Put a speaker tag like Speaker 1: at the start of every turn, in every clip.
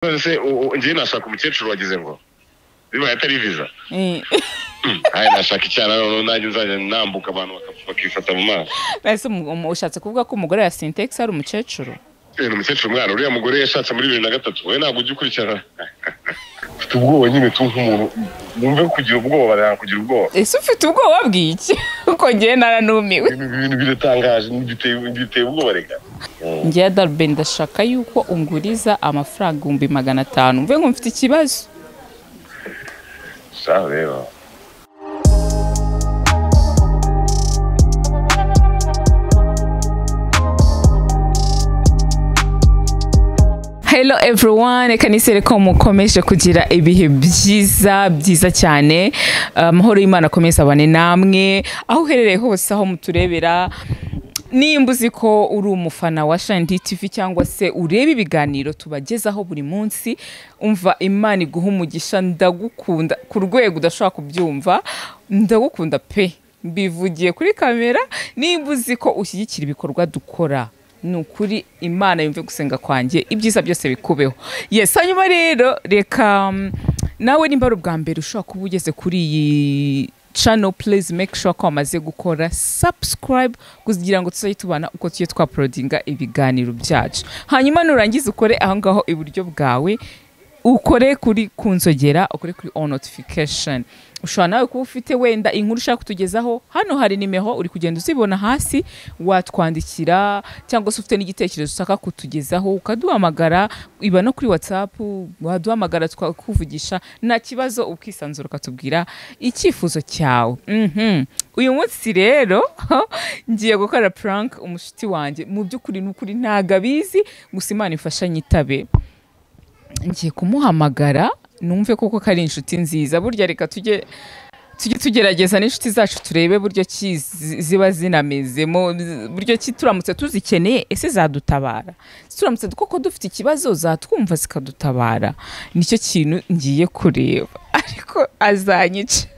Speaker 1: None njye nashaka umukecuru wagize ngo bibaye atari visa. Ayi nashaka icyana none nanjye nzajya nambuka abantu bakifata mu maso.
Speaker 2: Ese ushatse kuvuga ko umugore wa Sintex ari umukecuru?
Speaker 1: Ni umukecuru mwana, uriya mugore yashatse muri 2003. Wowe ntabwo ujya ukurikirana. Ufite ubwoba nyine tu nk'umuntu wumve kugira ubwoba baranga kugira ubwoba.
Speaker 2: Ese ufite ubwoba bw'iki? Uko ngiye naranumiwe.
Speaker 1: Ibintu biratangaje, biteye ubwoba reka.
Speaker 2: Ngiye Adalbe ndashaka yuko unguriza amafaranga 500,000. Mve ngo mfite ikibazo.
Speaker 1: Sawa rero.
Speaker 2: Hello everyone, reka nisere ko mukomeje kugira ibihe byiza byiza cyane. Amahoro y'Imana akomeze abane namwe aho uherereye hose, aho muturebera. Nimba uzi ko uri umufana wa Shine TV cyangwa se ureba ibiganiro tubagezaho buri munsi, umva Imana iguha umugisha. Ndagukunda ku rwego udashobora kubyumva, ndagukunda pe, mbivugiye kuri kamera. Nimba uzi ko ushyigikira ibikorwa dukora, nukuri Imana yumve gusenga kwanjye, ibyiza byose bikubeho. Yes, hanyuma rero reka nawe nimba ari ubwa mbere ushobora kuba ugeze kuri iyi channel, please make sure ko wamaze gukora subscribe kugira ngo tuzajye tubana uko tujye twaprodinga ibiganiro byacu. Hanyuma nurangiza ukore aho ngaho iburyo bwawe, ukore kuri kunzogera, ukore kuri on notification. Ushobora nawe kuba ufite wenda inkuru ushaka kutugezaho, hano hari nimero uri kugenda uzibona hasi, watwandikira cyangwa se ufite n'igitekerezo ushaka kutugezaho ukaduhamagara, iba no kuri WhatsApp waduhamagara tukakuvugisha, nta kibazo, ukisanzura ukatubwira icyifuzo cyawe. Uyu munsi rero ngiye gukora prank umushuti wanjye. Mu by'ukuri n'ukuri ntago abizi, gusa Imana ifasha nyitabe. Ngiye kumuhamagara numve koko kari inshuti nziza. Burya reka tujye tugerageza n'inshuti zacu turebe buryo ki ziba zinamezemo, buryo ki turamutse tuzikeneye ese zadutabara, turamutse koko dufite ikibazo zatwumva zikadutabara. Nicyo kintu ngiye kureba, ariko azanyica.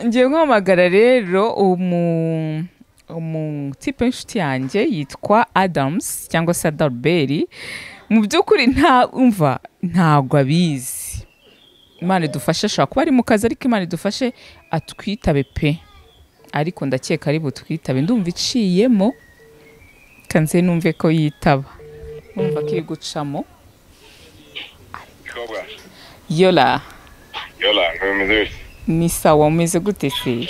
Speaker 2: Ngiye guhamagara rero umutipe w'inshuti yanjye yitwa Adams cyangwa se Adalbert. Mu by'ukuri nta ntabwo abizi. Imana idufashe, ashobora kuba ari mu kazi ariko Imana idufashe atwitabe pe. Ariko ndakeka ari butwitabe, ndumva iciyemo kanze numve ko yitaba. Numva kiri gucamo. Yola.
Speaker 1: Yola, umeze gute?
Speaker 2: Ni sawa, umeze gute se?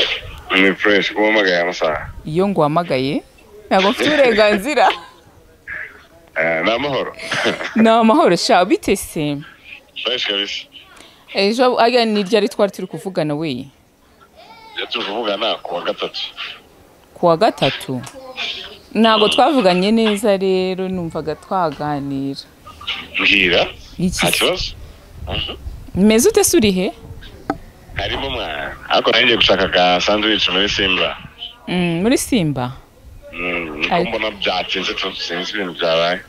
Speaker 1: Ni fresh, uhamagaye amasaha.
Speaker 2: Iyo nguhamagaye ntabwo mfite uburenganzira.
Speaker 1: Ni amahoro.
Speaker 2: Ni amahoro sha, bite se?
Speaker 1: Fresh kabisa.
Speaker 2: Ejo aga ni ryari twari turi kuvugana we?
Speaker 1: Turi kuvugana kuwa gatatu.
Speaker 2: Kuwa gatatu? Ntabwo twavuganye neza rero, numvaga twaganira.
Speaker 1: Mbwira? Nta kibazo.
Speaker 2: Meze ute se, uri he?
Speaker 1: Harimo mwana. Ariko nanjye gushaka ka sandwich muri Simba.
Speaker 2: Muri Simba?
Speaker 1: Mbona byatinze sinzi ibintu byabaye.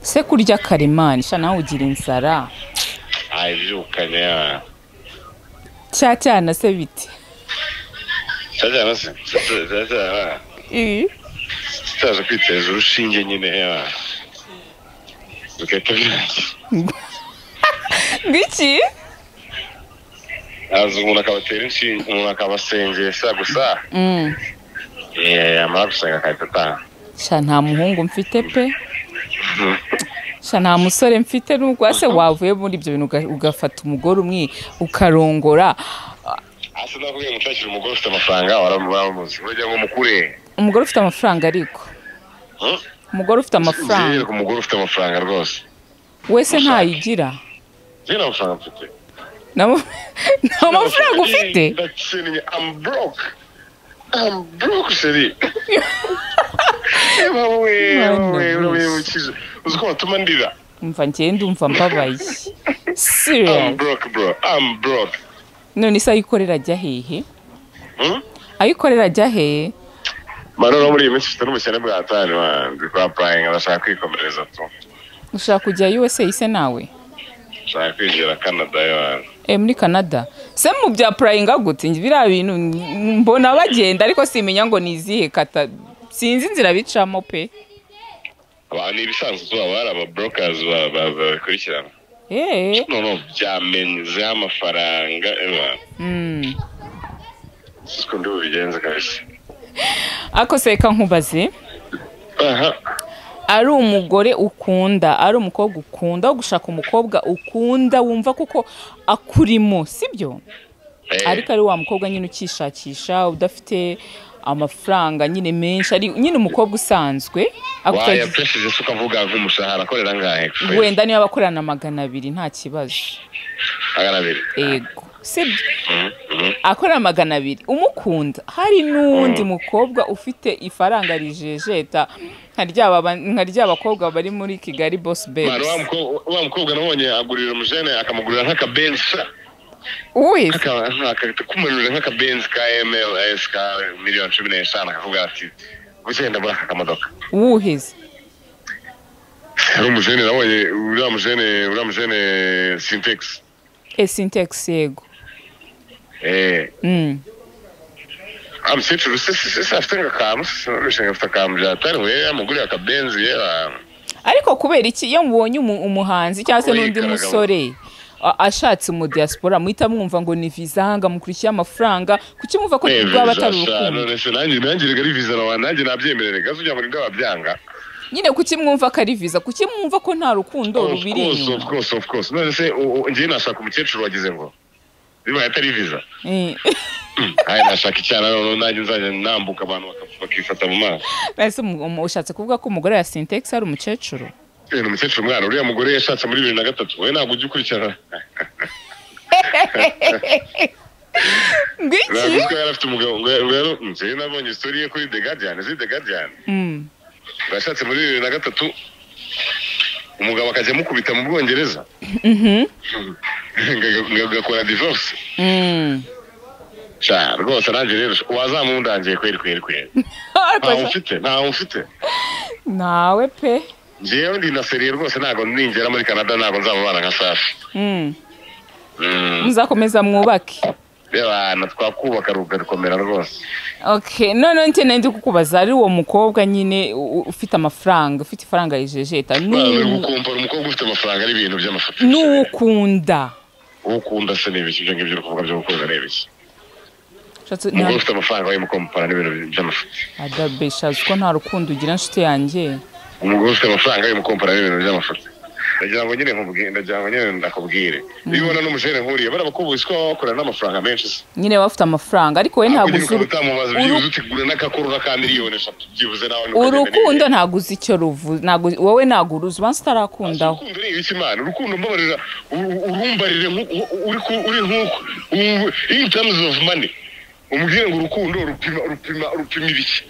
Speaker 2: Se kurya karemani sha nawe ugira inzara.
Speaker 1: Ayi byukanye.
Speaker 2: Cyacyana se biti.
Speaker 1: Cyacyana se. Cyacyana. Cyaje kwiteza urushinge nyine ya. Bikahita birangira.
Speaker 2: Ngiki?
Speaker 1: Azi umuntu akabatera inshinge, umuntu akabasengesha gusa. Amara gusenga akahita ataha.
Speaker 2: Sha nta muhungu mfite pe. Sha nta musore mfite. Nubwo se wavuye muri ibyo bintu ugafata umugore umwe ukarongora.
Speaker 1: Ase nakubwiye ngo umugore ufite amafaranga waramuzi. Urajya ngo mukure.
Speaker 2: Umugore ufite amafaranga ariko. Umugore ufite amafaranga.
Speaker 1: Umugore ufite amafaranga rwose.
Speaker 2: Wese ntayigira.
Speaker 1: Njye nta mafaranga mfite.
Speaker 2: Nta mafaranga ufite?
Speaker 1: I'm broke. I'm broke, chérie. Uzi ko watuma ndira.
Speaker 2: Umva njye ndumva mbabaye. Serious.
Speaker 1: I'm broke bro. I'm broke.
Speaker 2: None se ayikorera ajya hehe? Ayikorera ajya hehe?
Speaker 1: Mano muri iyi minsi mfite n'ubukene bwa atari man. Ndi kwa applying abashaka kwikomereza tu.
Speaker 2: Ushaka kujya USA ise nawe?
Speaker 1: Ushaka kwigira Canada yo.
Speaker 2: Muri Canada. Se mu bya applying gute? Biriya bintu mbona bagenda ariko simenya ngo nizihe kata, sinzi inzira bicamo pe.
Speaker 1: Abantu ibisanzwe tuba bari aba brokers babikurikirana. No byamenyezeho amafaranga siko ndi bubigenze kabisa.
Speaker 2: Ako se reka nkubaze, ari umugore ukunda, ari umukobwa ukunda, wo gushaka umukobwa ukunda wumva kuko akurimo, sibyo? Ariko ari wa mukobwa nyine ukishakisha, udafite amafaranga nyine menshi, ari nyine umukobwa usanzwe.
Speaker 1: Wayapresheje se ukavuga nk'umushahara akorera angahe?
Speaker 2: Wenda niba abakorana 200 nta kibazo.
Speaker 1: 200?
Speaker 2: Ego, sibyo? Akorera 200 umukunda. Hari n'undi mukobwa ufite ifaranga rijejeta nka rya bakobwa bari muri Kigali Boss Babes.
Speaker 1: Wa mukobwa nabonye agurira umujene akamugurira nk'akabenzi. Akakumanurira nk'akabenzi ka MLS ka miliyoni 15, akavuga ati gusenda muri aka kamodoka.
Speaker 2: Wuheze?
Speaker 1: Hari umujene nabonye, uriya mujene Syntex.
Speaker 2: Syntex, yego.
Speaker 1: Umukecuru se afite nk'akantu, afite akantu byatari we yamuguriye akabenzi ye.
Speaker 2: Ariko kubera iki iyo mubonye umuhanzi cyangwa se n'undi musore ashatse mu diaspora muhita mwumva ngo ni visa, ngo mukurikiye amafaranga, kuki mwumva ko rwaba atari urukundo?
Speaker 1: Nanjye rega ari visa, nanjye nabyemerere gazo ujya muri ndababyanga.
Speaker 2: Nyine kuki mwumva ko ari visa, kuki mwumva ko nta rukundo rubiri inyuma?
Speaker 1: Of course. None se ngiye nashaka umukecuru wagize ngo bibaye atari visa. Aye nashaka icyana none nanjye nzajya nambuka abantu bakifata mu maso.
Speaker 2: Ese ushatse kuvuga ko umugore ya Syntex ari umukecuru?
Speaker 1: Ni umukecuru mwana, uriya mugore yashatse muri 2003, wowe ntabwo ujya ukurikirana.
Speaker 2: Ngiki?
Speaker 1: Ntabwo yari afite umugabo, ngo nzi nabonye story ye kuri The Guardian, zi The Guardian. Yashatse muri 2003, umugabo akajya amukubita mu Bwongereza. Ngakora divorce. Sha rwose nanjye rero wazamundangiye kweri. Ntawe mfite.
Speaker 2: Nawe pe.
Speaker 1: Njyewe ndi na seriye rwose, ntabwo ninjira muri Canada ntabwo nzababana nka Safi.
Speaker 2: Muzakomeza mwubake.
Speaker 1: Bana twakubaka rugakomera rwose.
Speaker 2: Okay, none nte ndi kukubaza, ari uwo mukobwa nyine ufite amafaranga, ufite ifaranga rijejeta.
Speaker 1: Nukumpara umukobwa ufite amafaranga ari ibintu by'amafoto.
Speaker 2: Nukunda.
Speaker 1: Ukunda se n'ibiki ibyo ngibyo uri kuvuga byo gukunda n'ibiki? Umugore ufite amafaranga we mukompara n'ibintu by'amafoto.
Speaker 2: Adabesha ko nta rukundo ugira nshuti yanjye.
Speaker 1: Umugore ufite amafaranga yo mukompara n'ibintu by'amafoto. Ndagira ngo nyine nkubwire, ndagira ngo nyine ndakubwire. Iyo ubona n'umujene nkuriye barabakubuza ko bakorana n'amafaranga menshi se.
Speaker 2: Nyine bafite amafaranga ariko we ntabwo
Speaker 1: utamubaza byibuze utigura n'akakorora ka miliyoni 3 byibuze nawe.
Speaker 2: Urukundo ntabwo uzi icyo ruvuze, ntabwo wowe ntabwo uruzi ubanza utarakundaho.
Speaker 1: Urukundo ni ibiki Imana? Urukundo mbabarira urumbarire uri nkuko in terms of money. Umubwire ngo urukundo rupima ibiki.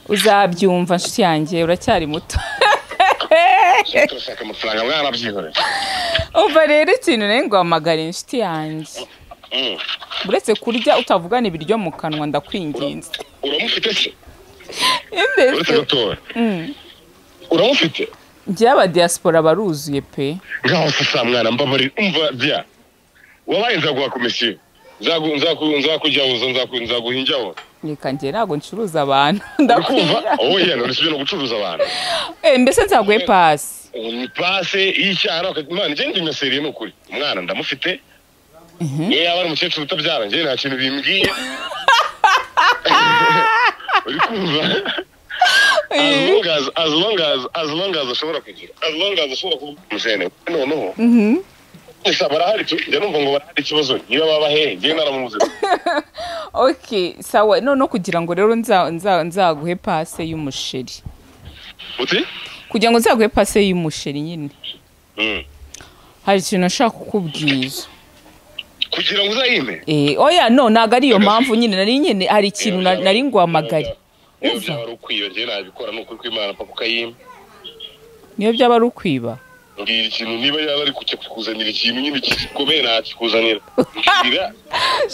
Speaker 2: Uzabyumva nshuti yanjye, uracyari muto.
Speaker 1: Turashaka amafaranga mwarabyihoreye.
Speaker 2: Umva rero ikintu nari nguhamagara inshuti yanjye. Uretse kurya utavugana ibiryo mu kanwa ndakwinginze.
Speaker 1: Uramufite se? Uretse gutora. Uramufite?
Speaker 2: Njye aba diaspora baruzuye pe.
Speaker 1: Ngaho se sa mwana mbabarira umva bya. Wabaye nzaguha komisiyo. Nzakujyabuza nzaguhinjaho.
Speaker 2: Reka njye ntabwo ncuruza abantu ndakumva.
Speaker 1: Oya none sibyo no gucuruza abantu.
Speaker 2: Mbese nzaguhe pasi.
Speaker 1: Ni pasi y'icyaha Imana njye ndi na seriye n'ukuri. Umwana ndamufite. Niyo yaba ari umukecuru utabyara njye nta kintu bimbwiye. Uri kumva? As long as ashobora kugira. As long as ashobora kuvuga umujene. Noneho. Esa barahari njye numva ngo barahari ikibazo niba baba he njye naramubuze.
Speaker 2: Okay, sawa no kugira ngo rero nzaguhe pase y'umusheri.
Speaker 1: Uti?
Speaker 2: Kugira ngo nzaguhe pase y'umusheri nyine. Hari ikintu nashaka kukubwira.
Speaker 1: Kugira ngo uzayime?
Speaker 2: Oya no naga ari iyo mpamvu nyine nari nyine hari ikintu nari ngwamagare.
Speaker 1: Niyo byaba ari ukwiba njye nabikora nuko kwimana papa ukayima.
Speaker 2: Niyo byaba ari ukwiba?
Speaker 1: Ngira ikintu niba yaba ari kukuzanira ikintu nyine gikomeye nakikuzanira. Ngira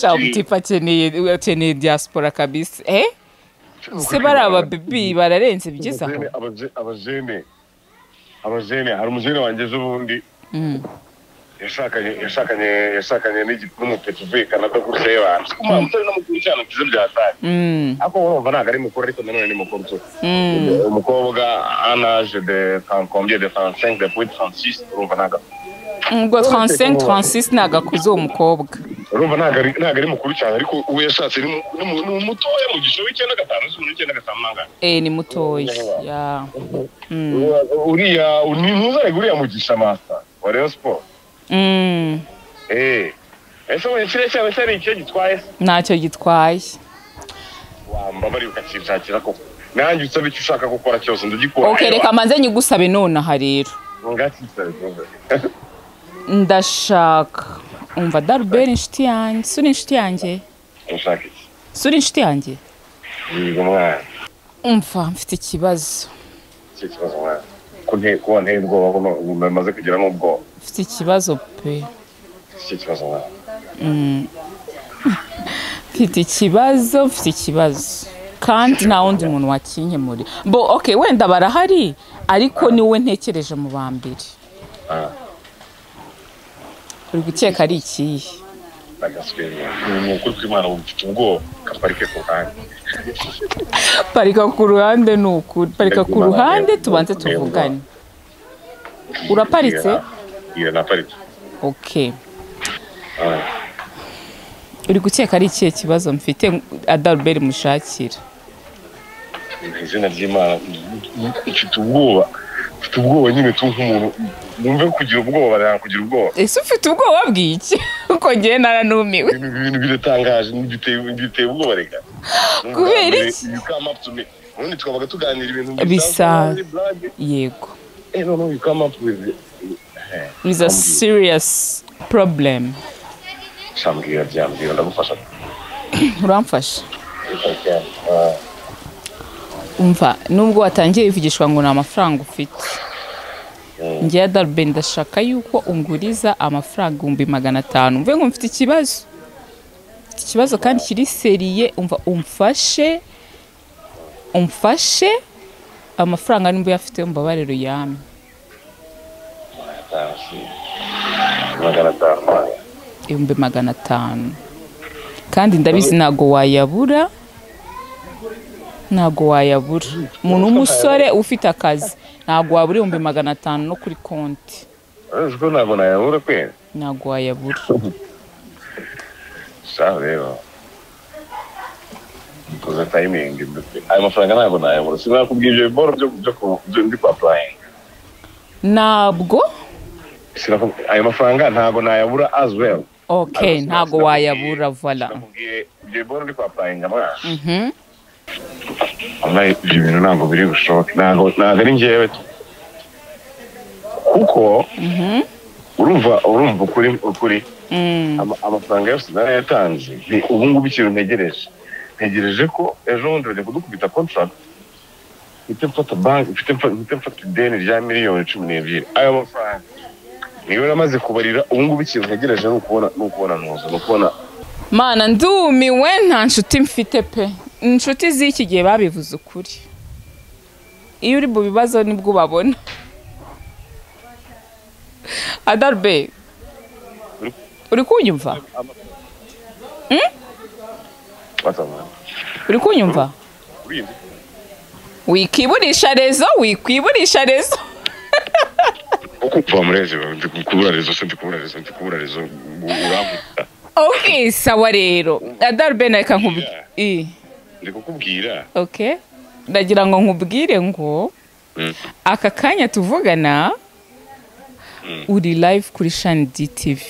Speaker 2: Shabu akeneye diaspora kabisa. Se baraba bibi bararenze bigeze aho.
Speaker 1: Abajene hari umujene wanjye ejo bundi. Yashakanye n'umupeti uvuye Canada gutya y'abantu. Umwana utari no mukuru cyane byiza byatari. Ariko urumva ntabwo ari mukuru, ariko nanone ni mukuru tu. Umukobwa un âge de combien, de 35, depuis 36, urumva ntabwo
Speaker 2: Ubwo 35, 36 ntabwo akuze uwo mukobwa.
Speaker 1: Urumva ntabwo ari mukuru cyane, ariko uwo yashatse ni mutoya, mu gice w'95, si 95 nangana.
Speaker 2: Ni mutoya. Ya.
Speaker 1: Uriya ni ntuzarega uriya Mugisha Master wa Rayon Sport. Ese we kiriya cyaba cyari icyo gitwaye?
Speaker 2: Ntacyo gitwaye.
Speaker 1: Wambabariye ukakinshakira koko. Nanjye usaba icyo ushaka gukora cyose ndagikora.
Speaker 2: Okay, reka manze nyigusabe nonaha rero.
Speaker 1: Ngakisabe.
Speaker 2: Ndashaka. Umva Darbert inshuti yanjye, suri inshuti yanjye.
Speaker 1: Ushaka iki?
Speaker 2: Suri inshuti yanjye.
Speaker 1: Yego mwana.
Speaker 2: Umva mfite ikibazo.
Speaker 1: Iki kibazo mwana. Ko nteye ubwoba ko maze kugira n'ubwoba.
Speaker 2: Mfite ikibazo pe.
Speaker 1: Iki kibazo mwana.
Speaker 2: Mfite ikibazo. Kandi nta wundi muntu wakinkemura. Bo okay, wenda barahari ariko ni wowe ntekereje mu ba mbere. Uri gukeka ari ikihe?
Speaker 1: Ni ukuri kw'Imana mfite ubwoba, kaparike ku ruhande.
Speaker 2: Parika ku ruhande ni ukuri. Parika ku ruhande tubanze tuvugane. Uraparitse?
Speaker 1: Iyo naparitse.
Speaker 2: Okay. Uri gukeka ari ikihe kibazo mfite Adalbert mushakira?
Speaker 1: Izina ry'Imana mfite ubwoba. Mfite ubwoba nyine tu nk'umuntu numve kugira ubwoba, baranga kugira ubwoba.
Speaker 2: Ese ufite ubwoba bw'iki? Uko ngiye naranumiwe.
Speaker 1: Ibintu biratangaje, biteye ubwoba reka.
Speaker 2: Kubera iki?
Speaker 1: You come up to me. Ubundi twabaga tuganira ibintu
Speaker 2: bisanzwe. Yego.
Speaker 1: No, you come up with
Speaker 2: with a serious problem.
Speaker 1: Shambwira byambwira ndagufasha.
Speaker 2: Uramfasha? Umva nubwo watangiye bivugishwa ngo nta mafaranga ufite. Ngiye Adalbert ndashaka yuko unguriza amafaranga 500,000. Mve ngo mfite ikibazo. Mfite ikibazo kandi kiri seriye, umva umfashe amafaranga nimba uyafite umbabariro yame. 500,000. Kandi ndabizi ntago wayabura. Ntago wayabura. Umuntu w'umusore ufite akazi ntago wabura 500,000 no kuri konti.
Speaker 1: Ariko ntago nayabura kwe.
Speaker 2: Ntago wayabura.
Speaker 1: Sawa rero. Koza timing. Ayo mafaranga ntago nayabura. Sinakubwiye ibyo boro byo ndi ku applying.
Speaker 2: Ntabwo
Speaker 1: ayo mafaranga ntago nayabura as well.
Speaker 2: Okay, ntago wayabura voilà.
Speaker 1: Sinakubwiye ibyo boro ndi ku applying amara. Wallahi ibyo bintu ntabwo biri bushoboke, ntabwo ari njyewe kuko urumva ukuri amafaranga yose narayatanze. Ubu ngubu ikintu ntegereje ko ejo bundi bajya kudukubita contract, mfite mfata banki, mfite mfata ideni rya 12 miliyoni. Ayo mafaranga niyo namaze kubarira. Ubu ngubu ikintu ntegereje ni ukubona ntuza, ni ukubona.
Speaker 2: Mana ndumiwe, nta nshuti mfite pe. Inshuti z'iki gihe babivuze ukuri. Iyo uri mu bibazo nibwo ubabona. Adalbert, uri kunyumva? Uri kunyumva? Wikiburisha rezo, wikiburisha rezo.
Speaker 1: Uko mureze ndikubura rezo, ndikubura rezo, ndikubura rezo uravuga.
Speaker 2: Okay, sawa rero. Adalbert reka nkubwire.
Speaker 1: Ndikukubwira.
Speaker 2: Okay. Ndagira ngo nkubwire ngo aka kanya tuvugana uri live kuri Shine DTV.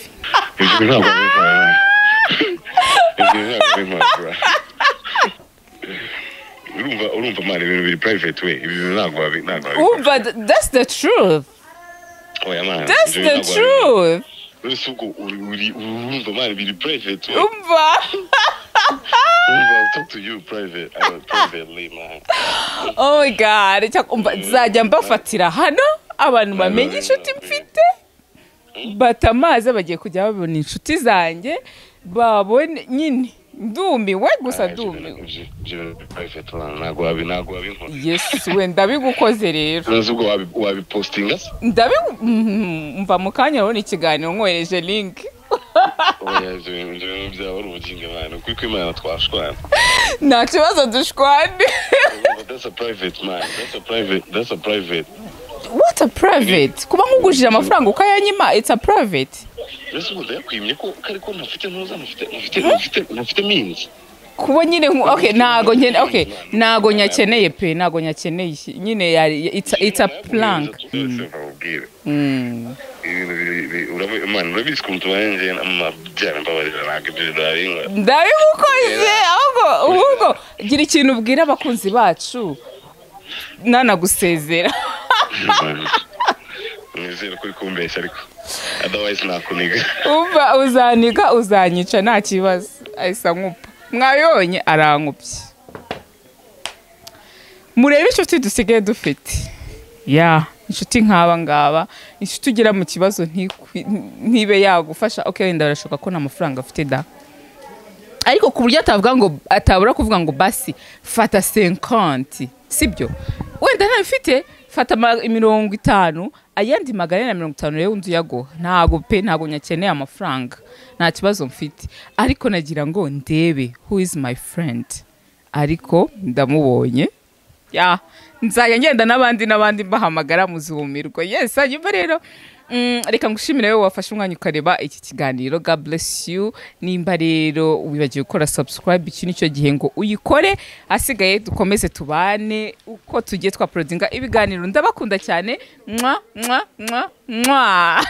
Speaker 1: Urumva mari ibintu biri private we, ibintu ntabwo.
Speaker 2: Umva, that's the truth.
Speaker 1: Oya man.
Speaker 2: That's the truth.
Speaker 1: Urumva mari biri private we.
Speaker 2: Umva.
Speaker 1: I'll talk to you private, privately, man.
Speaker 2: Oh my God, nzajya mbafatira hano abantu bamenye inshuti mfite, batamaze bagiye kujya babona inshuti zanjye, babone nyine Ndumiwe gusa, ndumiwe.
Speaker 1: Ibyo bintu private man, ntabwo wabinkora.
Speaker 2: Yesu we, ndabigukoze rero.
Speaker 1: Nzi ubwo wabipostinga se?
Speaker 2: Mva mu kanya urabona ikiganiro nkohereje link.
Speaker 1: Oya, ibyo bintu byaba ari ubugingo man, kuko Imana twashwana.
Speaker 2: Nta kibazo, dushwane.
Speaker 1: That's a private man, that's a private.
Speaker 2: What a private? Kuba nkugujije amafaranga ukayanyima, it's a private?
Speaker 1: Mbese ubu ndayakwimye ko ariko ntafite, ntuza ntafite means?
Speaker 2: Kuba nyine okay, ntago nkene, okay, ntago nyakeneye pe, ntago nyakeneye nyine. Yari it's a prank.
Speaker 1: Nkubwire ibintu man, urabizi ukuntu tubanye njye amabyara, mbabarira, ntabwo ibyo bintu wabinkora.
Speaker 2: Ndabigukoze. Ahubwo gira ikintu ubwira abakunzi bacu nanagusezera.
Speaker 1: Nizere ko uri kumbeshya, ariko otherwise nakuniga.
Speaker 2: Umva, uzaniga, uzanyica, nta kibazo. Ahise ankupa, mwabibonye, arankupye. Murebe inshuti dusigaye dufite ya inshuti nk'aba ngaba, inshuti ugera mu kibazo ntibe yagufasha. Ok, wenda birashoboka ko nta mafaranga afite da, ariko ku buryo atavuga ngo, atabura kuvuga ngo basi fata 50, sibyo? Wenda ntabifite, fata 50, ayandi 450 rero undi uyaguha. Ntago pe, ntago nyakeneye amafaranga, nta kibazo mfite, ariko nagira ngo ndebe who is my friend, ariko ndamubonye. Ya, nzajya ngenda n'abandi n'abandi mbahamagara, muzumirwa. Yes, hanyuma rero reka ngushimire wowe wafashe umwanya ukareba iki kiganiro. God bless you. Nimba rero wibagiwe gukora subscribe, iki nicyo gihe ngo uyikore. Asigaye dukomeze tubane uko tugiye twauploadinga ibiganiro. Ndabakunda cyane. Mwa mwa mwa mwa.